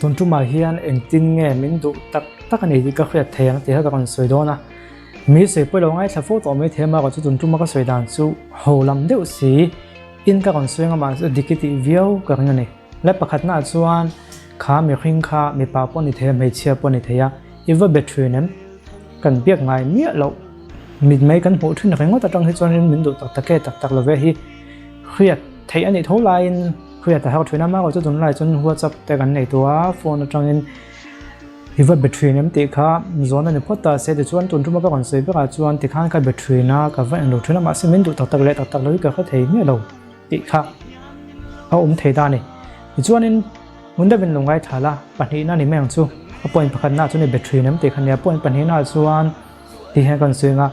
Tun tumah hian engtin nge min duh tak tak a ni tih ka hriat thei ang tih kha ka rawn sawi dawn a. Mi sawi pawh lo ngaithla fo tawh mai thei a, mahrawh chu tun tuma ka sawi dan chu ho lam deuh si in ka rawn sawi ang a, mahse dik i tih viau ka ring a ni. La pakhatnaah chuan kha mihring kha mipa pawh ni thei a, hmeichhia pawh ni thei a, i va be thin em? Kan biak ngai miah loh. Mitmei kan hmuh thin ringawt atang hi chuanin min duh tak tak e tak tak lo ve hi hriat theih a nih tho laiin hriat a har thin a, mahrawh chu tunlai chuan WhatsApp te kan nei tawh a, phone atangin i va be thin em tih kha zawn a ni phawt ta se tichuan tun tuma ka rawn sawi berah chuan tikhan ka be thin a, ka va englo thin a mahse min duh tak tak leh tak tak lo hi ka hre thei miah lo tih kha a awm thei ta a ni. Tichuanin hmun deuhin lo ngaithla la, pahnihna ni mai ang chu, a point pakhatna chuan i be thin em tih kha nia, point pahnihna chuan Ti hian kan sawi anga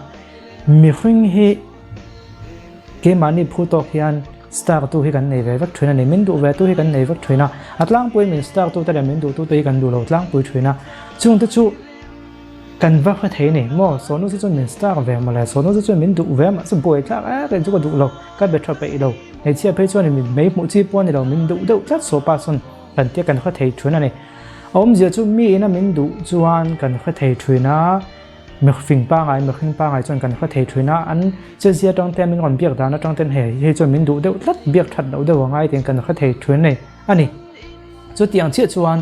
mihring hi keimahni phu tawk hian star tu hi kan nei ve vek thin a ni. Min duh ve tu hi kan nei vek thin a. A tlangpui min star tu te leh min duh tu te hi kan duh lo tlangpui thin a. Chung te chu kan va hre thei a ni. Maw sawhnu chu chuan min star ve mawle, sawhnu chu chuan min duh ve mahse buai thlak e kei chu ka duh lo, ka be tha peih lo. Hmeichhia phei chuan min mei hmuh chi pawh a ni lo, min duh deuh tlat sawpa sawn kan tia kan hre thei thin a ni. A awmzia chu mi ina min duh chuan kan hre thei thin a. Mihring pangai, mihring pangai chuan kan hre thei thin a, an chezia atang te min rawn biak dan atang ten hei hei chuan min duh deuh tlat, biak that loh deuh a ngai tiin kan hre thei thin a ni a ni. Chutiang chiah chuan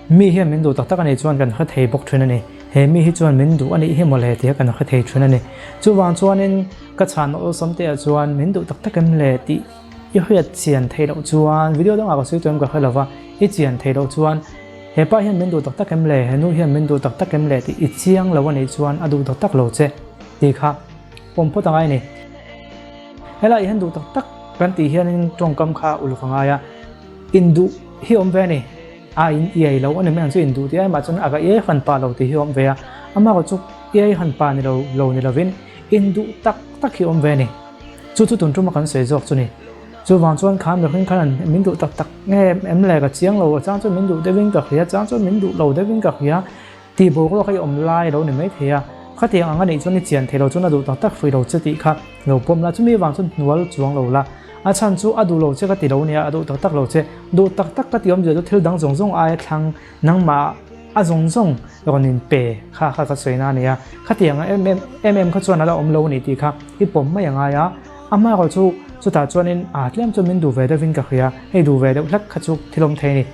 mi hian min duh tak tak a nih chuan kan hre thei bawk thin a ni. He mi hi chuan min duh a nih hi mawle tih kan hre thei thin a ni. Chuvang chuanin ka chhan awlsam te ah chuan min duh tak tak em le tih i hriat chian theih loh chuan video dangah ka sawi tawh em ka hre lova, i chian theih loh chuan He pa hian min duh tak tak em le? He nu hian min duh tak tak em le? tih i chiang lo a nih chuan a duh tak tak lo che tih kha pawm phawt a ngai a ni. Helai hian duh tak tak kan tih hianin tawngkam kha uluk a ngai a, induh hi awm ve a ni. A in iai lo a ni mai ang chu induh tih ai mah chuan a ka iai han pa lo tih hi awm ve a, amah chu iai han pa ni lo lo ni lovin induh tak tak hi awm ve a ni. Chu chu tun tuma kan sawi zawk chu ni. Chuvang chuan kha mihring khan min duh tak tak nge em le ka chiang lo, a chang chuan min duh deuhin ka hria, a chang chuan min duh lo deuhin ka hria tih boruak hi awm lai lo ni mai thei a. Khatiang ang a nih chuan i chian thei lo chuan a duh tak tak hrui lo che tih kha lo pawm la, chumi vang chuan hnual chuang lo la. A chhan chu a duh lo che ka ti lo nia, a duh tak tak lo che. Duh tak tak ka ti awmzia chu thil dang zawng zawng aia thlang nangmah a zawng zawng rawn in pe kha kha ka sawi na a nia. Khatiang ang em em em em kha chuan a la awm lo a ni tih kha i pawm mai a ngai a. Amaherawh chu chutah chuanin aa tlem chu min duh ve deuhin ka hria, hei duh ve deuh hlek kha chu thil awm thei a ni.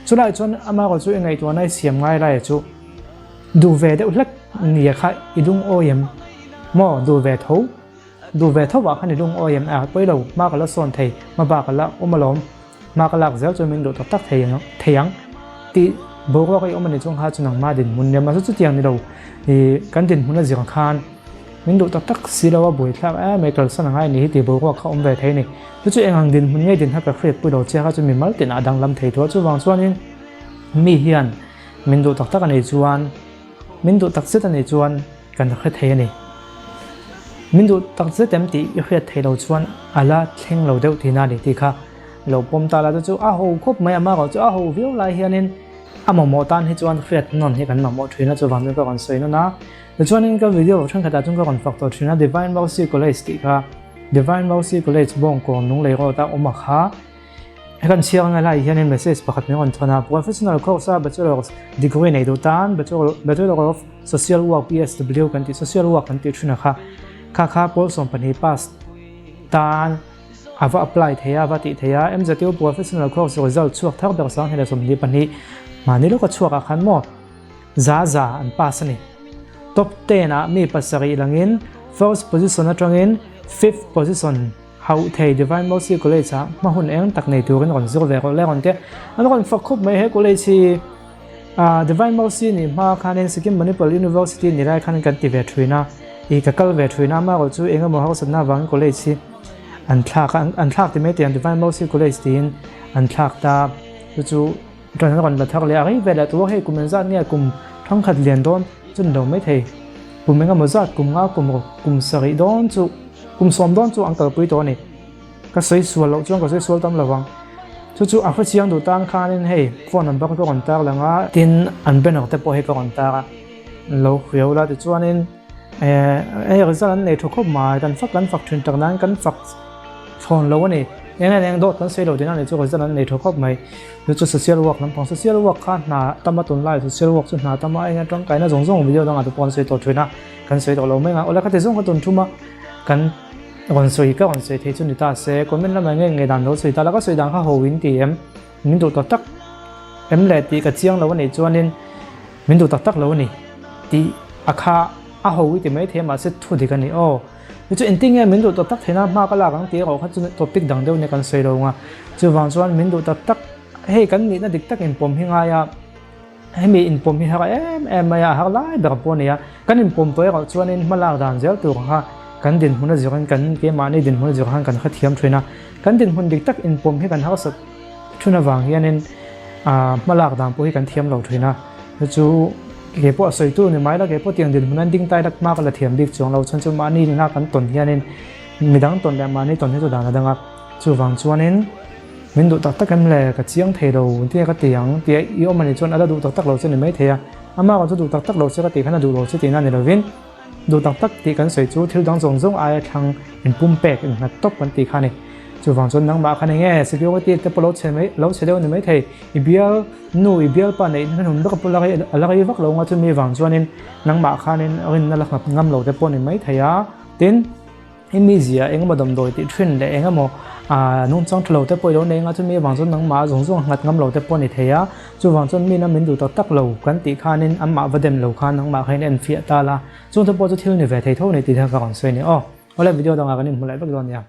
Chulaiah chuan amaherawh chu i ngaihtuahna i siam ngai laiah chu duh ve deuh hlek nia kha i lungawi em? Maw duh ve tho, duh ve tho ah khan i lungawi em? A pawi lo, hma ka la sawn thei, hma bak a la awm alawm, hma ka lak zel chuan min duh tak tak thei ang thei ang tih boruak i awm a nih chuan kha chu nangmah dinhmun nia mahse chutiang ni lo ih kan dinhmun a zir khan Min duh tak tak si lo a buai thlak em mai kalsan a ngai ni hi tih boruak kha awm ve thei a ni. Chu chu eng ang dinhmun nge dinhna ka hriat pui lo che kha chu mimal tinah danglam thei thu a chuvang chuanin mi hian min duh tak tak a nih chuan min duh tak zet a nih chuan kan hre thei a ni. Min duh tak zet em tih i hriat theih lo chuan a la thleng lo deuh tihna a ni tih kha lo pawm ta la chu chu a ho khawp mai a marawh chu a ho viau lai hianin a mamawh tan hi chuan hriat nawn hi kan mamawh thin a chuvang chuan ka rawn sawi nawn a. Tichuanin ka video thenkhatah chuan ka rawn fak tawh thin a, Divine Mercy College tih kha, Divine Mercy College Bawngkawn Lunglei Road a awm a kha. He kan chhiar anga lai hianin message pakhat min rawn thawn a, Professional course a Bachelor's degree nei duh tan Bachelor of Social Work BSW kan tih Social Work kan tih thin a kha, kha kha pawl 12 pass tan a va apply thei a, a va tih thei a, MZU Professional course result chhuak thar ber 2022 mahni lawka chhuakah khan maw. Za za an pass a ni. Top 10 ah mi pasarih langin first position atangin fifth position hauh thei Divine Mercy College ah hma hun eng tak nei turin rawn zir ve rawh le rawn ti. An rawn fak khup mai he college hi Divine Mercy nih hma khanin Sikkim Manipal University ni lai khan kan ti ve thin a, ih ka kal ve thin a, amaherawh chu eng emaw harsatna avangin college hi an thlak a, an thlak ti mai tih ang Divine Mercy College tiin an thlak ta chu chu Ṭan an rawn la thar leh a rei vel ah tûr hei kum engzat nge kum thangkhat lian dawn chu ni lo maithei. Kum engemaw zat kum nga kum rawk kum sarih dawn chu kum sawm dawn chu an kalpui tawh a ni. Ka sawi sual loh chuan ka sawi sual tam lo vang. Chu chu a hrechiang duh tan khanin hei phone number ka rawn tar lang a, tin an banner te pawh hei ka rawn tar a, lo hriau la tichuanin eh hei result an nei tha khawp mai kan fak kan fak thin tak nan kan fak thlawn lo a ni. Eng eng dawt kan sawi lo tihna ni chu result an nei tha khawp mai. Chu chu social work lampang social work kha hna tama tunlai social work chu hna tama a enga tangkaina zawng zawng video dangah te pawh an sawi tawh thin a, kan sawi tawh lo mai ang a. Awle ka ti zawng ka tun thum a, kan rawn sawi ka rawn sawi thei chu ni ta se, comment lamah nge nge dan lo sawi ta la, ka sawi dan kha ho in ti em, min duh tawh tak em le tih ka chiang lo a nih chuanin min duh tak tak lo a ni tih a kha a ho i ti mai thei a mahse thu dik a ni aw. Chu chu engtin nge min duh tak tak theihna hma ka lak ang tih erawh kha chu topic dang deuh nia kan sawi lo ang a. Chuvang chuan min duh tak tak hei kan nihna dik tak inpawm hi ngai a, hemi inpawm hi har em em mai a, a har lai ber pawh a ni a. Kan inpawm tawh erawh chuanin hma lak dan zel tur kha kan dinhmun a zirin kan keimahni dinhmun a zir khan kan hrethiam thin a. Kan dinhmun dik tak inpawm hi kan harsat Thun avang hianin hma lak dan pawh hi kan thiam lo thin a, chu chu kei pawh a sawi tur ni mai la, kei pawh tiang dinhmun an ding tai lak hma ka la thiam bik chuang lo, chhan chu mahni nena kan tawn hianin midang tawn leh mahni tawn hi chu dan a dang a, chuvang chuanin min duh tak tak em le ka chiang thei lo tia ka ti ang tia i awm a nih chuan a la duh tak tak lo che ni mai thei a, amah kha chu duh tak tak lo che ka tih khan a duh lo che tihna ni lovin Duh tak tak tih kan sawi chu thil dang zawng zawng aia thlang inpumpek, innghat tawp kan tih kha a ni. Chuvang chuan nangmah khan eng nge security te pawh lo chhe mai, lo chhe deuh a ni maithei. I bial nu, i bialpa neih hnuhnun vek a pawh la rei a la rei vak lo anga chumi vang chuanin nangmah khanin rinna la nghat ngam lo te pawh a ni maithei a. Tin. I mizia eng emaw damdawi tih thin leh eng emaw nungchang tha lo te pawh i lo nei anga chumi avang chuan nangmah zawng zawng nghat ngam lo te pawh a ni thei a, chuvang chuan mina min duh tak tak lo kan tih khanin anmah va dem lo khan nangmah kha in enfiah ta la, chung te pawh chu thil ni ve thei tho a ni tih hian ka rawn sawi a ni aw. Awle video dangah kan inhmu leh vek dawn nia.